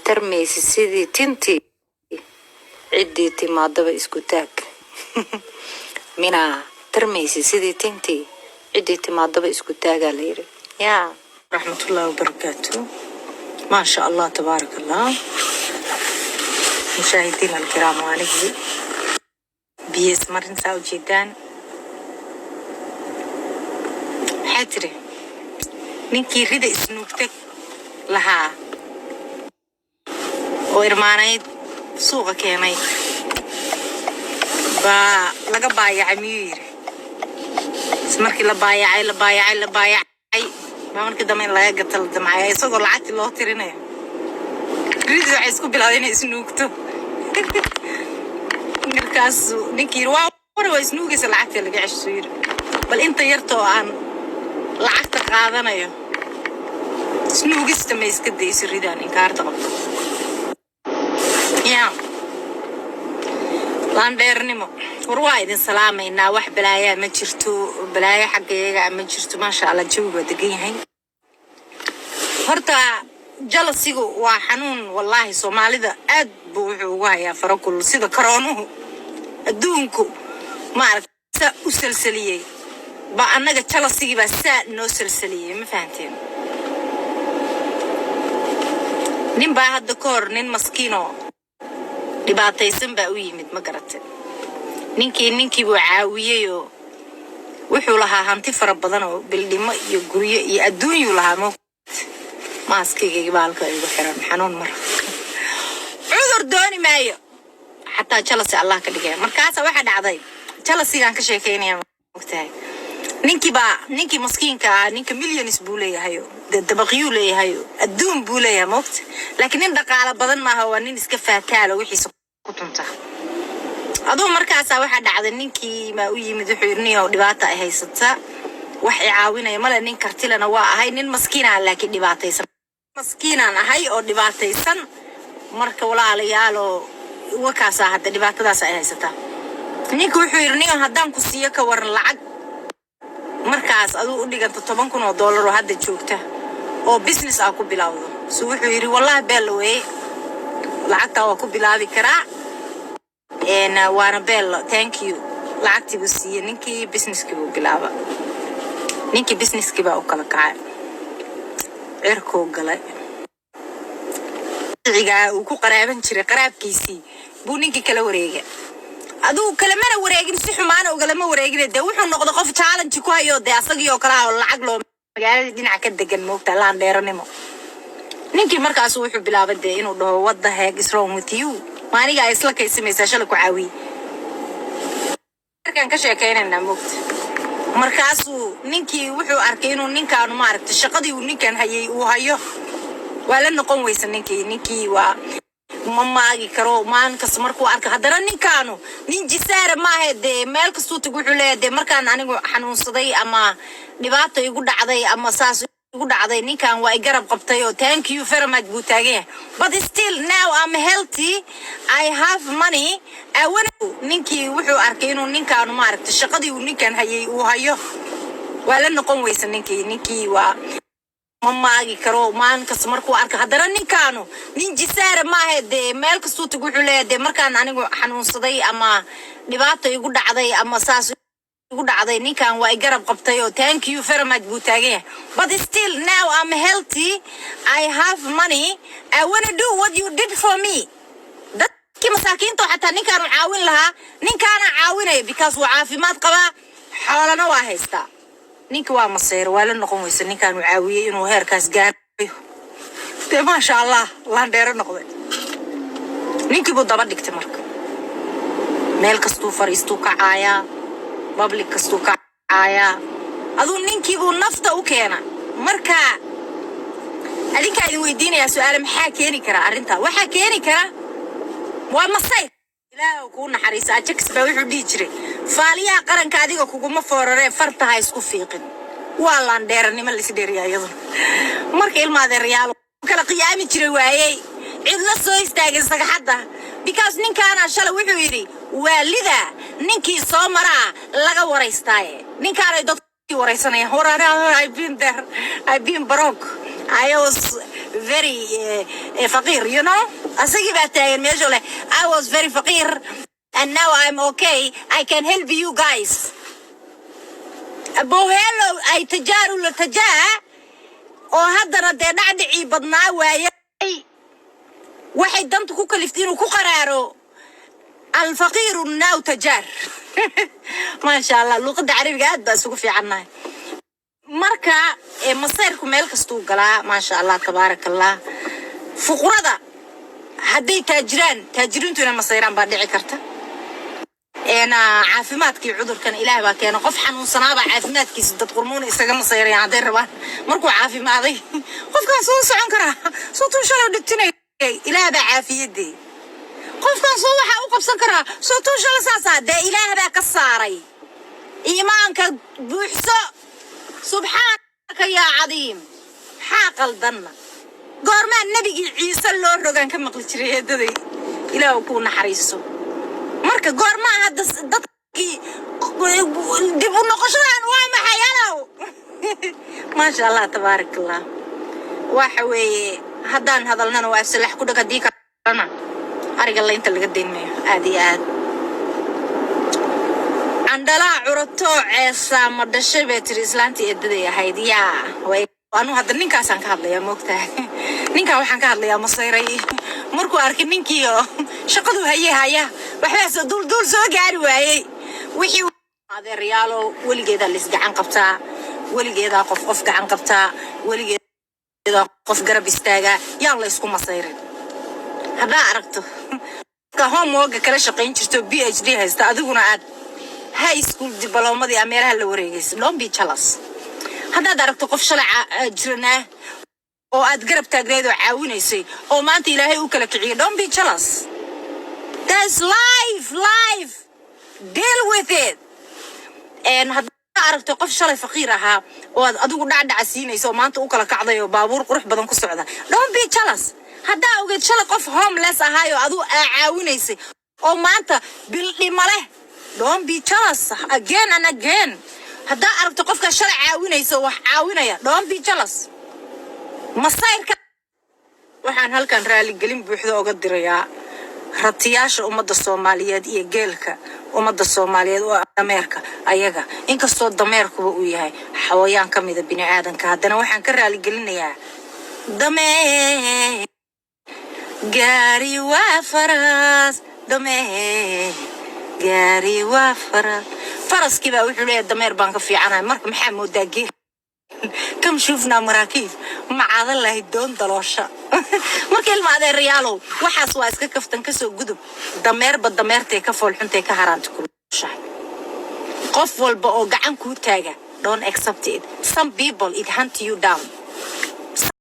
Tarmaysi sidii tintii, ciddii timaadaba isku taag. Minaa tarmaysi sidii tintii, ciddii timaadaba isku taagaa la yidhi yaa. Raxmatullaahi wabarakaatu. Maasha Allah, tabaarak Allah. Mushaahidiin alkiraam, waa anigii biyo ismarin saa ujeedaan. Maxaa tiri ninkii rida isnuugtay lahaa oo irmaanayd suuqa keenay baa laga baayacay, miyuu yiri? Is markii la baayacay, la baayacay, la baayacay baa markii dambe in laga gata la damcaya, isagoo lacagtii loo tirinayo, ridii waxay isku bilowday inay isnuugto. Markaasuu ninkii yiri, "Waa war, waa isnuugaysa, lacagtii laga cesho." Yiri, "Bal inta yarta oo aan lacagta qaadanayo isnuugista ma iska dayso ridaan inkaarta qabto?" Ya laandheernimo. War, waa idin salaamaynaa. Wax balaayaa ma jirto, balaayo xaggayaga ma jirto. Maasha Allah, jawigu waa degan yahay. Horta jealousygu waa xanuun, wallaahi. Soomaalida aad buu wuxuu ugu hayaa farakul, sida karoonuhu adduunku maaragta saa u salsaliyey ba annaga jealousygii baa saa noo salsaliyey. Ma fahanteen? Nin baa hadda ka hor nin maskiinoo dhibaataysan baa u yimid, ma garate? Ninkii buu caawiyeyoo wuxuu lahaa hanti fara badan oo bildhimo iyo guryo iyo adduunyuu lahaa. Mo maaskigayga baa halka igu xiran, xanuun mara, cudur dooni maayo, xataa jealousy Allah ka dhigaya. Markaasa waxaa dhacday, jealousygaan ka sheekeynaya, mogtahay, ninkii baa ninkii maskiinka ah, ninka millions buu leeyahayo, dee dabaqyuu leeyahayo, adduun buu leeyahay, mogta? Laakiin nin dhaqaalo badan maaha, waa nin iska faataalo, wixiisa ku tunta aduu. Markaasaa waxaa dhacday, ninkii maa u yimid, wuxuu yidhi, "Niyow, dhibaata ay haysata, wax i caawinaya male. Nin kartilana waa ahay, nin maskiinaa laakiin dhibaataysan, maskiinaan ahay oo dhibaataysan. Marka walaalayaaloo, wakaasaa hadda dhibaatadaas ay haysataa." Ninka wuxuu yidhi, "Niyow, haddaan ku siiyo ka waran lacag markaas aduu u dhiganta $10,000 oo hadda joogta oo business aa ku bilowdo?" So wuxuu yidhi, "Wallahi beella weeye, lacagtaa waa ku bilaabi karaa." Waana beello, thank you. Lacagtii buu siiyey ninkii, businesskii buu bilaaba. Ninkii businesskii baa u kala kacay, cirkuu galay. Cigaa uu ku qaraaban jiray, qaraabkiisii buu ninkii kala wareegay. Aduu kalamana wareegin, si xumaana ugalama wareegin, dee wuxuu noqday qof challenge ku hayo, dee asagii oo kale ah oo lacag loo magaaladii dhinaca ka degan, moogta, laan dheeranimo. Ninkii markaasu wuxuu bilaabay dee inuu dhaho, "What the heck is wrong with you? Maaniga ay isla kaysamaysaa shalay ku caawiyey?" Markaan ka sheekaynaynaa, moogta, markaasuu ninkii wuxuu arkay inuu ninkaanu, maaragtay, shaqadii uu ninkan hayay uu hayo. Waa la noqon weysa ninkii. Ninkii waa ma maagi karo maalin kasta markuu arka. Haddana ninkaanu nin jisaara maaha, dee meel kastuu tag wuxuu leeyahay, dee markaan anigu xanuunsaday ama dhibaata igu dhacday ama saas igu dhacday, ninkan waa i garab qabtay oo thank you very much buu taagan yahay. But still now I'm healthy, I have money, I wanna. Ninkii wuxuu arkay inuu ninkaanu, maaragtay, shaqadii uu ninkan hayay uu hayo. Waa la noqon weysa ninkii. Ninkii waa ma maagi karo maalin kasta markuu arka. Haddana ninkaanu nin jisaara maaha, dee meel kastuu tag wuxuu leeyahay, dee markaan anigu xanuunsaday ama dhibaata igu dhacday ama saas igu dhacday, ninkan waa i garab qabtay oo thank you very much buu taagan yahay. But still now I'm healthy, I have money, I wanna do what you did for me. Dadkii masaakiinta oo xataa ninkaanu caawin lahaa, ninkaana caawinaya, because wuu caafimaad qabaa, xoolana waa haystaa. Ninka waa maseer, waa la noqon weysa ninkaanu caawiyey inuu heerkaas gaarayo. Dee maasha Allah, laandheero noqday. Ninkii buu daba dhigtay. Marka meel kastuu fariistuu kacaayaa, public kastuu kacaayaa, aduu ninkii buu nafta u keena. Marka adinkaa idin weydiinayaa su-aale: maxaa keeni kara arrintaa? Waxaa keeni kara waa masayr. Ilaah kuu naxariisa, Ajax baa wuxuu dhihi jiray, "Faaliyaha qaranka adiga kuguma fooraree, farta ha isku fiiqin." Waa laandheeranimo laisdheeriyaa iyaduna. Marka ilma adeerayaal, kala qiyaami jiray waayey cid la soo istaagay sagaxadda, because ninkaana shalay wuxuu yidhi, "Waalida ninkii soo maraa laga waraystaaye." Ninkaanay dadkii waraysanayaan. War, I been there, I been broke, I was very faqiir. Asagii baa taagan meesha leh, "I was very faqiir and now I'm okay, I can help you guys." Abohelo ay tajaaru la tajaa oo haddana dee dhacdhicii badnaa waayay, waxay danta ku kaliftay inuu ku qaraaro "alfaqiiru now tajaar". Maasha Allah, luuqadda Carabiga aad baa isugu fiicannahay. Marka masayrku meel kastuu galaa. Maasha Allah, tabaaraka Allah. Fuqurada hadday taajiraan, taajiriintu inay masayraan baa dhici karta. Caafimaadkii cudurkan Ilaah baa keena. Qof xanuunsanaabaa caafimaadkiisa dad qurmuuna isaga masayrayaan hadday rabaan. Markuu caafimaaday, qofkaan soo socon karaa, soo tuu shalay dhibtinayay, Ilaah baa caafiyadee. Qofkaan soo waxaa u qabsan karaa, soo tuu shalay saasaa dee, Ilaah baa ka saaray. Iimaanka buuxso. Subxaanaka yaa cadiim. Maxaa qaldanna? Goormaa Nebigii Ciise loo rogaan ka maqli jiray eedaday, Ilaah kuu naxariiso. Marka goormaa hadda dadkii dib u noqoshadan waa maxay alow? Maasha Allah, tabaarak Allah. Waxa weeye, haddaan hadalnana waa afsalax ku dhag, haddii kalena ariga laynta laga dayn mayo. Aad iyo aad. Candhalaa curatoo ceesaa ma dhashay bay tiri islaantii eedaday ahayd. Yaa way, anu hadda ninkaasaan ka hadlayaa, moogtahay? Ninkaa waxaan ka hadlayaa masayray markuu arkay ninkii oo shaqadu haye haya, waxbaa soo duul duul soo gaari waayey. Wixii adeerayaalo, weligeedaa la isgacan qabtaa, weligeedaa qof qof gacan qabtaa, weligeedaa qof garab istaagaa. Yaan la isku masayrin. Haddaa aragto ka homeworka kala shaqayn jirto PhD haysta, adiguna aad high school diblomadii a meelaha la wareegaysa, don't be jealous. Haddaad aragto qof shalay jiranaa oo aad garab taagneed oo caawinaysay oo maanta Ilaahay u kala kiciyay, don't be jealous. That's life. Life, deal with it. Haddaad aragto qof shalay faqiir ahaa oo aad adigu dhacdhaca siinaysa oo maanta u kala kacday oo baabuur qurux badan ku socda, don't be jealous. Haddaa ogeed shalay qof homeless ahaay oo adigu aa caawinaysay oo maanta bildhima leh, don't be jealous again and again. Haddaa aragto qofkaa shalay caawinaysa oo wax caawinaya, don't be jealous. Masayrka waxaan halkan raaligelin buuxda oga dirayaa ratiyaasha ummadda Soomaaliyeed iyo geelka ummadda Soomaaliyeed oo dameerka ayaga. Inkastoo dameerkuba uu yahay xawayaan ka mida bini aadanka, haddana waxaan ka raaligelinayaa. Dameer gaari waa faras, dameer gaari waa faras. Faraskii baa wuxuu leeyahay, "Dameer baan ka fiicanahay." Marka maxaa moodaa geel? Kam shuufnaa maraakiib macaadalahi doon daloosha. Marka ilma adeerayaalow, waxaas waa iska kaftan, kasoo gudub. Dameerba dameertay ka foolxuntay ka haraanta kulushahay. Qof walba oo gacan kuu taaga, don't accept it. Some people it hunt you down.